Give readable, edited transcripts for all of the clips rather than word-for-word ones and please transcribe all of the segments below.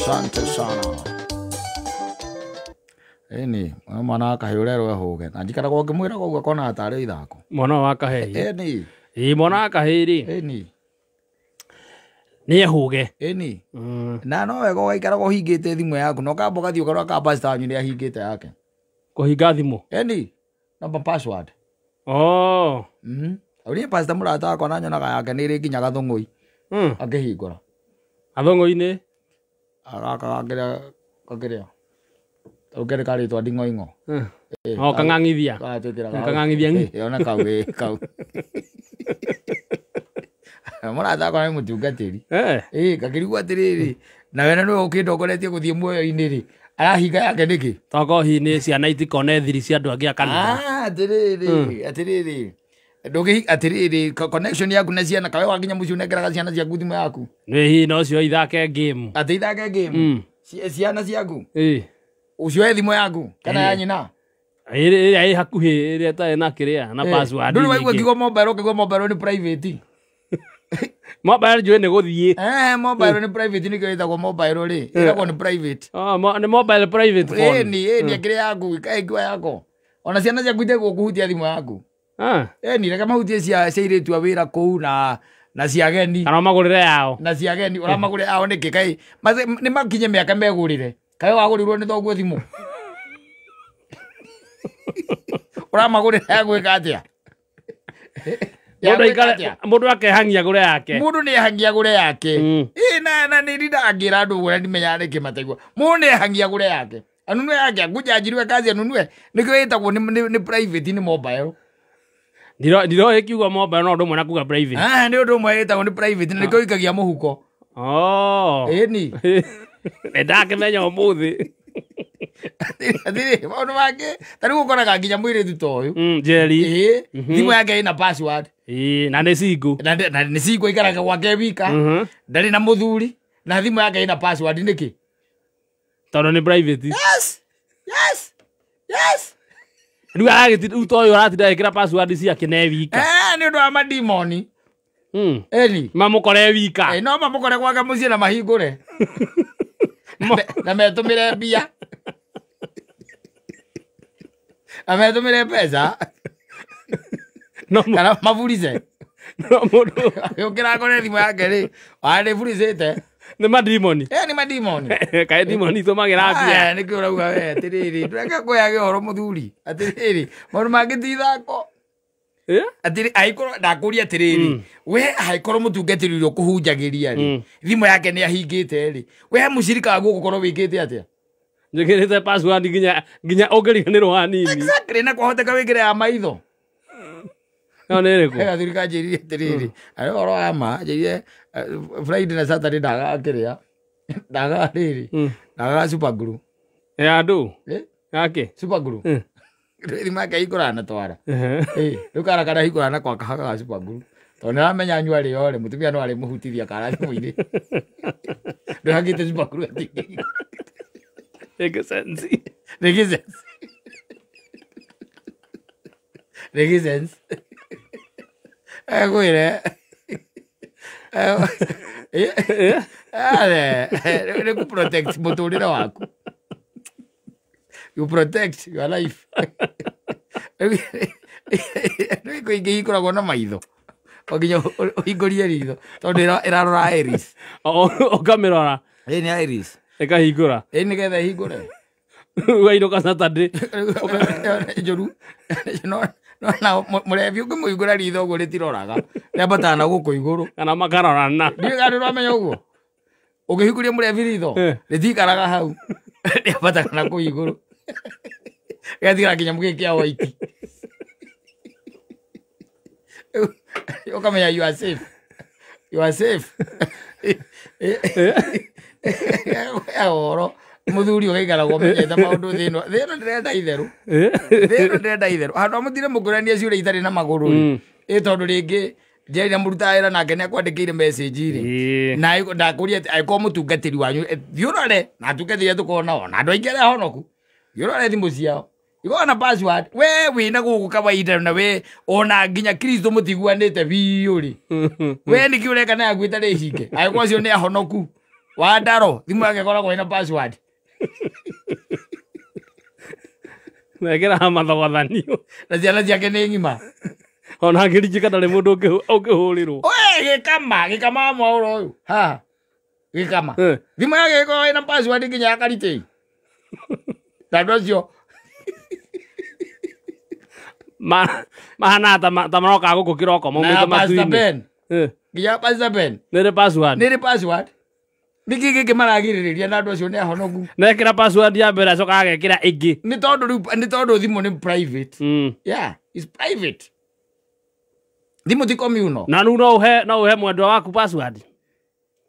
Asante sana. Ĩni mwana wa kahĩ ũrerwo ehũge na njikaragwo ngĩmwĩraga ũguo akonaga tarĩ ithako. Mwana wa kahĩ. Ĩni. Ĩ mwana wa kahĩ rĩ. Ĩni. Nĩ ehũge. Ĩni. Na no wega ũgaikaraga ũhingĩte thimũ yaku na ũkamba ũgathiĩ ũkarora kana pastor wanyu nĩ ahingĩte yake. Kũhinga thimũ? Ĩni. Namba password. Oh. Ũrĩa pastor mũrata wakwa na nyonaga yake nĩ ĩrĩ nginya gathũng'ũi. Akĩhingũra. Gathũng'ũi-inĩ? Gaka gakĩrĩa gakĩrĩa. Ũkĩrĩ karĩtwa nding'oing'o. Oh, kang'ang'ithia. Kang'ang'ithia ng'i. Ona kau ĩ kau. Mũrata wakwa nĩ mũtungatĩri. Ĩ ngakĩrigwo atĩrĩrĩ, na we nĩwe ũkĩndongoretie gũthiĩ muoyo-inĩ rĩ, arahinga yake nĩkĩ? Tokorwo hihi nĩ ciana itikone thiri cia andũ angĩ a kanitha. Ah, atĩrĩrĩ, atĩrĩrĩ. Ndũngĩ atĩrĩrĩ, connection yaku na ciana, kawe wakinya mũciĩ ũnengeraga ciana ciaku thimũ yaku. Nĩ hihi no cio ithake game. Atĩ ithake game? Ciana ciaku? Ĩ. Ũcioe thimũ yaku kana ya nyina? Ĩrĩa ĩ hakuhĩ, ĩrĩa ĩtarĩ na kĩrĩa, na password. Ndũrĩ waigua ngiuga mobile, ũkĩigua mobile nĩ private. Mobile njũĩ nĩ gũthiĩ. Mobile nĩ private, nĩkĩo ĩtagwo mobile rĩ. Ĩtagwo nĩ private. Oh, nĩ mobile private phone. Ĩni, ĩni, ĩkĩrĩ yaku, ĩkaigua yako. Ona ciana ciaku itegwo kũhutia thimũ yaku. Ĩni, reke mahutie cia airĩtu a wĩra kũu na cia ageni. Kana ũmagũrĩre yao. Na cia ageni, ũramagũrĩra yao nĩkĩ? Kaĩ, nĩ makinye mĩaka megũrĩre. Kaĩ wagũrĩrwo nĩ thoguo thimũ? Ũramagũrĩra ya gwĩka atĩa? Mũndũ akehangia gũre yake. Mũndũ nĩ ehangia gũre yake. Ĩ, na nĩ ndindaga ngĩra andũ ũguo na ndimenyaga nĩkĩ mataigua. Mũndũ nĩ ehangia gũre yake. Anunue yake, angunja anjiriwe kazi anunue. Nĩkĩo ĩtagwo nĩ private, nĩ mobile. Ndiroĩ kiugo mobile no ũndũ ũmwe na kuga private. Ah, nĩ ũndũ ũmwe ĩtagwo nĩ private, na nĩkĩo ĩikagia mũhuko. Oh. Ĩni. Nĩ ndakĩmenya ũmũthĩ. Atĩrĩ, maũndũ mangĩ, ta rĩu ũkoraga nginya mũirĩtu ta ũyũ. Njeri. Ĩ, thimũ yake ĩna password. Ĩ, na nĩ single. Na nĩ single, aikaraga gwake wika. Ndarĩ na mũthuri, na thimũ yake ĩna password nĩkĩ? Tondũ nĩ private. Yes. Yes. Yes. Rĩu aragĩti, rĩu ta ũyũ aratinda agĩkĩra password ciake na e wika. Nĩ ũndũ wa madimoni. Ĩni. Mamũkore wika. No mamũkore gwake mũciĩ na mahingũre. Na metũmĩre mbia. Na metũmĩre mbeca. Kana maburice. No mũndũ. Ũkĩra akore thimũ yake rĩ, warĩ buricĩte. Nĩ madimoni. Nĩ madimoni. Kaĩ dimoni itũmagĩra mbia. Nĩkĩo ũrauga we, atĩrĩrĩ, ndũreke kũheage ũhoro mũthuri. Atĩrĩrĩ, maũndũ mangĩ ti ithako. Atĩrĩ, angĩkorwo ndakũria atĩrĩrĩ, we angĩkorwo mũtungatĩri ũrĩa ũkũhunjagĩria rĩ, thimũ yake nĩ ahingĩte rĩ, we mũcirika waguo ũgũkorwo wĩkĩte atĩa? Njĩkĩrĩte password nginya ũngĩriganĩrwo hanini. Exactly, na kwahoteka wĩkĩre ya maitho. No nĩ ĩrĩkũ? Gathuri kanjĩrire atĩrĩrĩ, arĩ ũhoro wa ma, njĩrire, Friday na Saturday ndagaga kĩrĩa, ndagaga rĩrĩ, ndagaga super glue. Ya andũ? Yake? Super glue. Thimũ yake ahingũraga na twara. Rĩu kara karĩa ahingũraga nako akahakaga super glue. Tondũ nĩ aramenya anyua rĩo rĩ, mũtumia no arĩmũhutithia kara thimũ-inĩ. Ndũhakĩte super glue atĩ. Rĩngĩ sense. Rĩngĩ sense. Rĩngĩ sense. Kwĩre. Nĩ kũ protect mũtũrĩre waku. You protect your life. Nĩ kũ ingĩ ikoragwo na maitho. O nginya ũhingũrie ritho tondũ ĩrarora iris. Ũkamĩrora. Ĩ nĩ iris. Ĩkahingũra. Ĩ nĩgetha ĩhingũre. Ũgainũka Saturday. Njũru. No na mũrebi ũngĩmũhingũra ritho ũguo rĩtiroraga. Rĩambataga na gũkũ igũrũ. Kana makarorana. Ndiũĩ kana nĩũramenya ũguo. Ũngĩhingũria mũrebi ritho, rĩtikaraga hau. Rĩambataga na kũu igũrũ. Rĩgatigara nginya mũgĩkĩ kĩa white. Ũkamenya you are safe. You are safe. Ũhoro mũthuri ũgaikaragwo ũmenyete maũndũ thĩ ĩno. Thĩ ĩno ndĩrenda itherũ. Thĩ ĩno ndĩrenda itherũ. Handũ ha mũtinde mũkũrania ciũria itarĩ na magũrũ rĩ. Ĩ tondũ rĩngĩ Jerry na mũrutaga wĩra nake nĩ akwandĩkĩire message rĩ. Na ndakũria atĩ angĩkorwo mũtungatĩri wanyu, thiĩ ũrore na atungatĩri arĩa tũkoragwo nao na andũ aingĩ arĩa ahonoku. Thiĩ ũrore thimũ ciao. Ikoragwo na password. We wĩna gũkũ kawaida na we ona nginya Kristo mũtiguanĩte biũ rĩ. We nĩkĩ ũreka na yaku ĩtarĩ hinge? Angĩkorwo acio nĩ ahonoku. Wa ndaro thimũ yake ĩkoragwo ĩna password. Mekĩraga mathogothanio. Na ciana ciake nĩ ng'ima. Ona angĩringĩka ndarĩ mũndũ ũngĩhũrĩrwo. Oe gĩkama, gĩkama wa mwaũro ũyũ. Haha. Gĩkama. Thimũ yake ĩkoragwo ĩna password nginya ya karitĩ. Na andũ acio mahana ta maroka gũkũ kĩroko maumĩte matu-inĩ. Nginya Pastor Ben. Nĩrĩ password. Nĩrĩ password. Nĩkĩ gĩkĩ maragirĩrĩria na andũ acio nĩ ahonoku. Nekĩra password ya mbere acoka agekĩra ĩngĩ. Nĩ tondũ rĩu nĩ tondũ thimũ nĩ private. Yeah, it's private. Thimũ ti communal. Na rĩu no ũhe mwendwa waku password.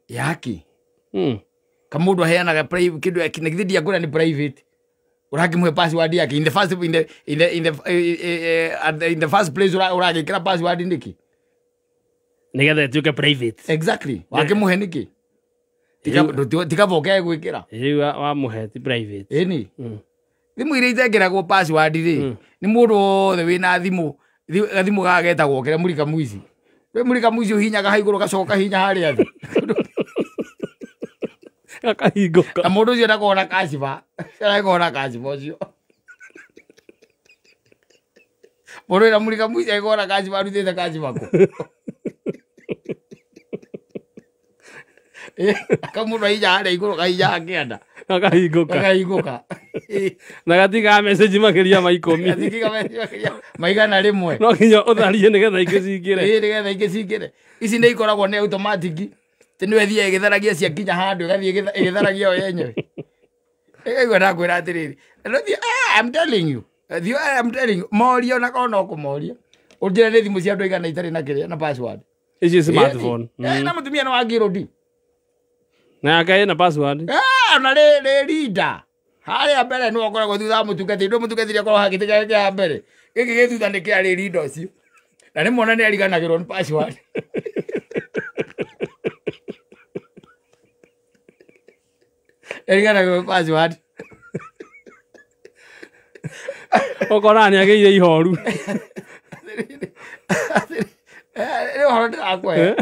Yaki. Kamũndũ aheanaga private kĩndũ na githĩ ndiakwĩra nĩ private. Ũrakĩmũhe password yake in the first in the in the in the in the first place ũragĩkĩra password nĩkĩ? Nĩgetha ĩtuĩke private. Exactly. Wakĩmũhe nĩkĩ? Tikavoke gwĩkĩra. Rĩu wamũhe ti private. Ĩni. Thimũ iria itekĩragwo password rĩ, nĩ mũndũ wothe wĩna thimũ, gathimũ gaka getagwo kĩrĩa mũrika mũici. Wĩ mũrika mũici ũhinyaga hau igũrũ gacoka hinya harĩa thĩ. Gakahingũka. Na mũndũ ũcio ndakoragwo na kaciba. Ndakoragwo na kaciba ũcio. Mũndũ wĩna mũrika mũici angĩkorwo na kaciba arutĩte kaciba kũ? Kamũndũ ahinya harĩa igũrũ kahinya hakĩanda. Gakahingũka. Gakahingũka. Na gatigaga message makĩria ma 10. Gatigaga message makĩria ma 100. No nginya ũtharie nĩgetha ingĩ cingĩre. Ĩĩ nĩgetha ingĩ cingĩre. Ici nĩ ikoragwo nĩ automatic. Ti nĩwe ĩthiaga ĩgĩtharagia ciakinya handũ ĩgathiĩ ĩgĩtharagia yo yenyewe. Ĩkaigua ndakwĩra atĩrĩrĩ. I'm telling you. I'm telling you. Moria ona korwo no kũmoria. Ũnjĩre nĩ thimũ cia andũ aigana itarĩ na kĩrĩa na password. Ici smartphone. Na mũtumia nĩ wa ngirũndi. Na yake ĩna password. Na rĩ leader. Harĩa mbere nĩwe ũkoragwo thutha wa mũtungatĩri, ndũ mũtungatĩri akoragwo hagĩtĩ gĩake kĩa mbere. Gĩkĩ gĩ thutha nĩ kĩa rĩ leader ũcio. Na rĩmwe ona nĩ ariganagĩrwo nĩ password. Ariganagĩrwo nĩ password. Ũkora nĩ agĩire ihoru. Rĩu ũhoro ndĩrakũhe.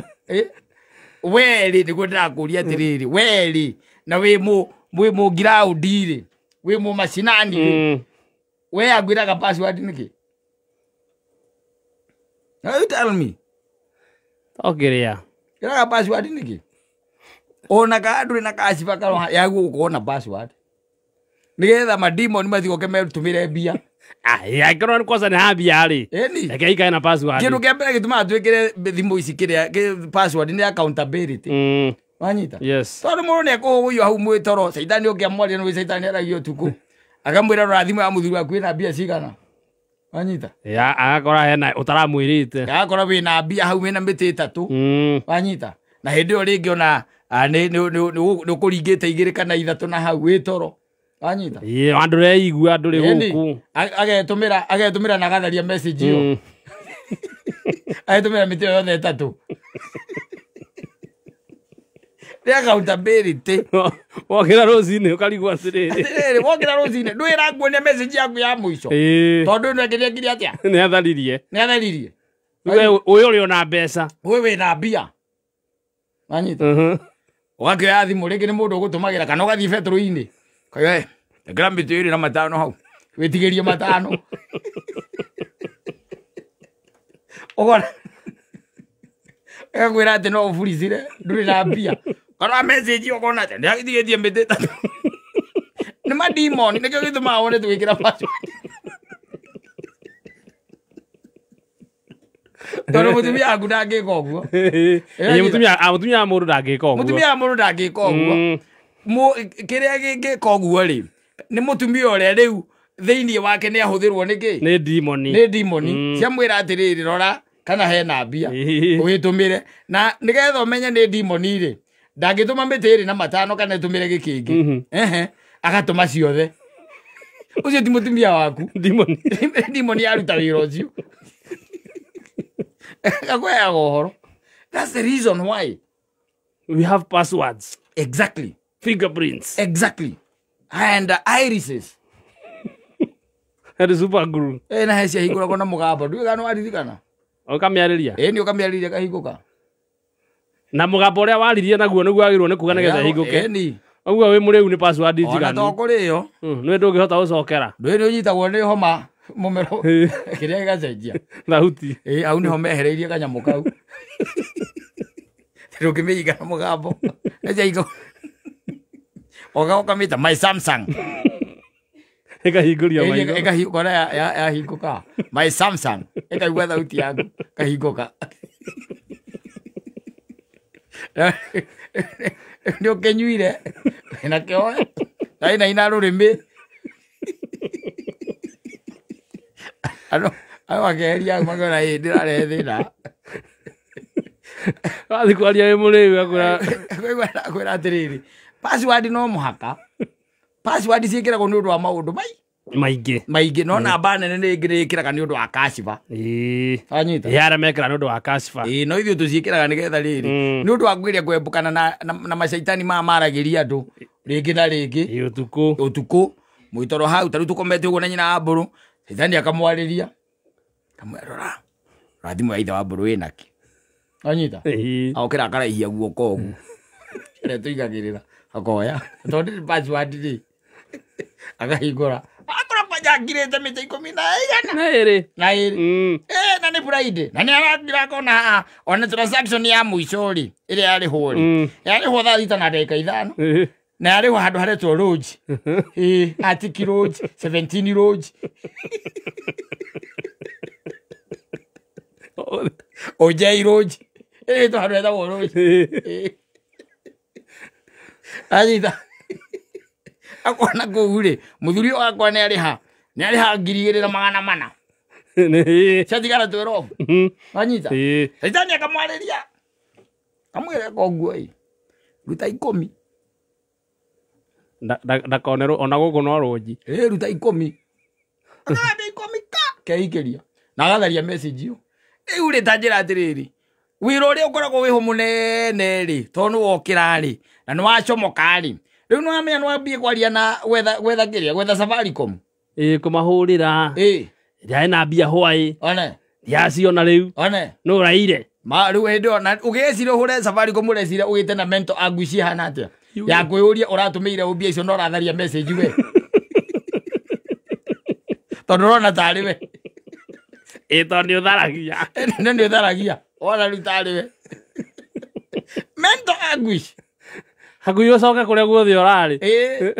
Werĩ nĩguo ndĩrakũria atĩrĩrĩ, werĩ na wĩ mũ ground rĩ, wĩ mũ macinani rĩ, we angwĩraga password nĩkĩ? Now you tell me. Tokĩrĩa. Ngĩraga password nĩkĩ? Ona ka ndũrĩ na kaciba karoha yaguo gũkorwo na password. Nĩgetha mademon mathigoke metũmĩre mbia. Angĩkorwo nĩ kwanza nĩ ha mbia rĩ. Ĩni. Reke ikare na password. Kĩndũ kĩa mbere gĩtũmaga twĩkĩre thimũ ici kĩrĩa password nĩ accountability. Wanyita? Yes. Tondũ mũndũ nĩ ekũhũgũywo hau mwĩtoro, caitani ũngĩ amwaria nĩ caitani aragia ũtukũ. Akamwĩra rora thimũ ya mũthuri waku ĩna mbia cigana. Wanyita? Ya agakora hena ũtaramwĩrĩte. Agakora wĩna mbia hau wĩna mĩtĩ 3. Wanyita? Na hĩndĩ ĩyo rĩngĩ ona nĩ ũkũringĩte 2 kana 3 na hau wĩtoro. Wanyita? Ĩĩ andũ reigua andũ rĩ gũkũ. Agetũmĩra na agatharia message ĩyo. Agetũmĩra mĩtĩ ĩyo yothe 3. Nĩ accountability. Wokĩra rũcinĩ ũkarigwo atĩrĩrĩ. Atĩrĩrĩ wokĩra rũcinĩ ndwĩra nguonia message yaku ya mũico. Tondũ ĩno ĩngĩ nĩekire atĩa? Nĩ atharirie. Nĩ atharirie. Ũyũ ũrĩ ona mbeca. Ũyũ wĩna mbia. Wanyita? Ũgakĩoya thimũ rĩngĩ nĩ mũndũ ũgũtũmagĩra kana ũgathiĩ betũrũ-inĩ. Kaiga, ĩkĩra mĩtĩ 2 na 5 hau. Wĩtigĩrie 5. Ũgona. Ĩgakwĩra atĩ no ũburicire ndũrĩ na mbia. Kana message ũkona atĩ nĩagĩtigĩtie mĩtĩ 3. Nĩ mademon nĩkĩo gĩtũmaga wone tũgĩkĩra password. Tondũ mũtumia waku ndangĩka ũguo. Mũtumia wa mũndũ ndangĩka ũguo. Mũtumia wa mũndũ ndangĩka ũguo. Kĩrĩa gĩngĩka ũguo rĩ, nĩ mũtumia ũrĩa rĩu thĩinĩ wake nĩ ahũthĩrwo nĩ kĩ? Nĩ demoni. Nĩ demoni. Ciamwĩra atĩrĩrĩ rora kana hena mbia. Ũgĩtũmĩre. Na nĩgetha ũmenye nĩ demoni rĩ, ndangĩtũma mĩtĩ 2 na 5 kana ĩtũmĩre gĩkĩngĩ. Ehe, agatũma ciothe. Ũcio ti mũtumia waku. Demoni. Demoni aruta wĩra ũcio. Akakũheaga ũhoro. That's the reason why we have passwords. Exactly. Fingerprints. Exactly. And irises. And super glue. Na he ciahingũragwo na mũgambo. Ndiũĩ kana nĩwaririkana. Ũkamĩarĩria? Ĩni ũkamĩarĩria kahingũka. Na mũgambo ũrĩa waririe naguo nĩguo wagĩrĩirwo nĩ kuga nĩgetha ĩhingũke. Ĩni. Ũguo wĩ mũrĩu nĩ password Ona njiganu. to kũrĩo. Nĩwe ndũngĩhota gũcokera. Ndũĩ nĩ ũnyitagwo nĩ homa mũmero kĩrĩa gĩgacenjia. Thauti. Ĩ hau nĩho mehereirie kanyamũ kau. Ndũngĩmĩhinga na mũgambo. Ĩcaingo. Oga ũkamĩta my Samsung. Ĩkahingũria maitho. Ĩkahingũka yahingũka. My Samsung. Ĩkaigua thauti yaku. Kahingũka. Nĩ ũkĩnyuire. Nakĩo na ina rũrĩmĩ. Andũ makeheria makona ĩ ndĩrarehe thĩna. Wathiĩ kwaria wĩ mũrĩu akwĩra Kwĩra atĩrĩrĩ, password no mũhaka. Password ciĩkĩragwo nĩ ũndũ wa maũndũ maingĩ. Maingĩ no namba nene nĩ ĩkĩraga nĩ ũndũ wa kashiba. Ĩĩ. Wanyita? Ĩ arĩa mekĩra nĩ ũndũ wa kashiba. Ĩĩ no ithuĩ tũciĩkĩraga nĩgetha rĩrĩ. Nĩ ũndũ wa kwĩria kwembũkana na macaitani maya maragĩria andũ rĩngĩ na rĩngĩ. Ĩ ũtukũ. Ũtukũ. Mũitoro hau ta rĩu tũkomete ũguo na nyina wa mbũrũ. Caitani akamwarĩria. Akamwĩra rora. Rora thimũ ya ithe wa mbũrũ ĩnakĩ. Wanyita? Ĩĩ. Okĩra akaraihia guoko ũguo. Ĩrĩa tũigagĩrĩra. Akoya. Tondũ ndĩrĩ password rĩ. Akahingũra. Akora kwanja ngirĩte mĩtĩ 12. Na ĩrĩ. Na ĩrĩ. Na nĩ Friday. Na nĩ arakira akona haha ona transaction ya mũico rĩ ĩrĩa yarĩhwo rĩ. Yarĩhwo thaa 6 na ndagĩka 5. Na yarĩhwo handũ haretwo Lodge. Ĩĩ, Arctic Lodge, 17 Lodge. Ojei Lodge. Ĩrĩtwo handũ hetagwo Lodge. Ĩĩ. Anyita. Akona kũu rĩ, mũthuri ũyũ wakwa nĩ arĩha. Nĩ arĩha 2400. Ciatigara 12. Wanyita? Caitani akamwarĩria. Kamwĩra eka ũguo ĩ. Ruta 10. Ndakonerwo ona gũkũ no rũnji. Ĩ ruta 10. Akambia 10 ka keikĩria. Na agatharia message ĩyo. Rĩu rĩ ta njĩra atĩrĩrĩ. Wĩra ũrĩa ũkoragwo wĩho mũnene rĩ, tondũ nĩ wokĩra rĩ, na nĩ wacomoka rĩ. Rĩu nĩ wamenya nĩ wambie kwaria na gwetha kĩrĩa, gwetha Safaricom. Ĩ kũmahũrĩra. Ĩ. Ndiarĩ na mbia hwaĩ. One. Ndiaciona rĩu. One. Nũ ũraire. Ma rĩu hĩndĩ ĩyo na ũgĩciria ũhũre Safaricom ũreciria ũgĩte na mental anguish ihana atĩa? Ya kwĩyũria ũratũmĩire ũ mbia icio na ũratharia message we. Tondũ ũrona tarĩ we. Ĩ tondũ nĩ ũtharagia. Nĩ ũtharagia. Wona rĩu tarĩ we. Mental anguish. Hakuhĩ ũcoke kũrĩa guothe ũrarĩ. Ĩ.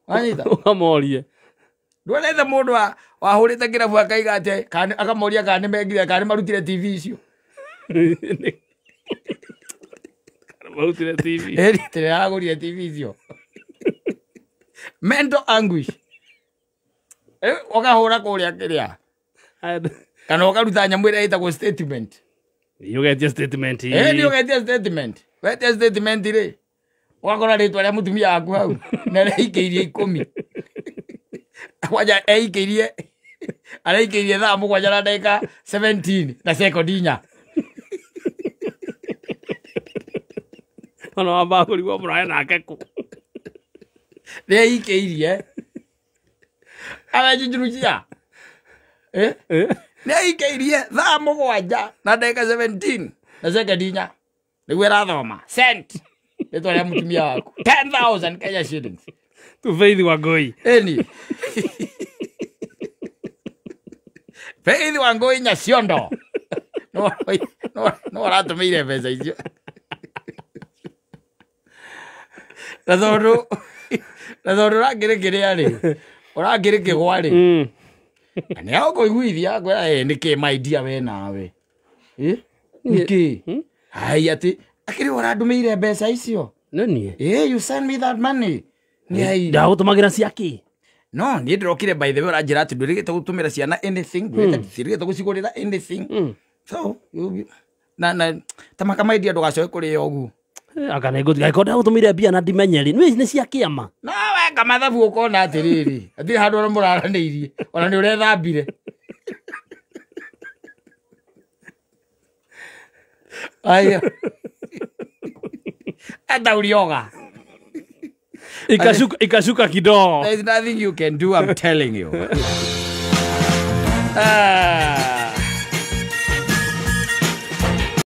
Wanyita? Ũkamorie. Ndwonete mũndũ wahũrĩte kĩrabu akaiga atĩ akamoria kana nĩmengire kana nĩmarutire TV icio. Kana marutire TV. Ĩ tĩragũrire TV icio. Mental anguish. Ũkahũra kũrĩa kĩrĩa. Kana ũkaruta nyamũ ĩrĩa ĩtagwo statement. Ũgetia statement. Ĩ nĩ ũgetia statement. Wetia statement rĩ. Ũgakora rĩtwa rĩa mũtumia waku hau na areikĩirie 10. Kwanja eikĩirie areikĩirie thaa 7 na ndagĩka 17 na sekondi 4. Ona wamba kũrigwo mũrae nake kũ. Nĩ eikĩirie. Arajinjurucia. Nĩ eikĩirie thaa 7 na ndagĩka 17 na sekondi 4. Nĩguo ĩrathoma. Cent. Rĩtwa rĩa mũtumia waku. 10,000 Kenya shillings. Tu Faith Wangui. Eni. Faith Wangui Nyaciondo. No no aratũmĩire mbeca icio. Na tondũ ũrakĩrĩ kĩrĩa rĩ. Ũrakĩrĩ kĩgwa rĩ. Na nĩ agũkũiguithia akwĩra nĩkĩ my dear we nawe. Ĩ? Nĩkĩ? Ai atĩ akĩrĩ ũrandũmĩire mbeca icio. Nĩ niĩ. Eh, you send me that money. Ndagũtũmagĩra ciakĩ? No, niĩ ndĩrokire by the way ũranjĩra atĩ ndwĩrĩgĩte gũtũmĩra ciana anything, ndwĩrĩgĩte gũcigũrĩra anything. So, na ta makamaidia ndũgacoke kũrĩa ũguo. Anga nĩ ngũtiga angĩkorwo ndagũtũmĩire mbia na ndimenye rĩ, nĩ cia kĩama. No weka mathabu ũkona atĩrĩrĩ, hatirĩ handũ ona mũraranĩirie, ona nĩ ũrethambire. Aya. Ata ulioga. Ikashuka kidogo. There is nothing you can do, I'm telling you.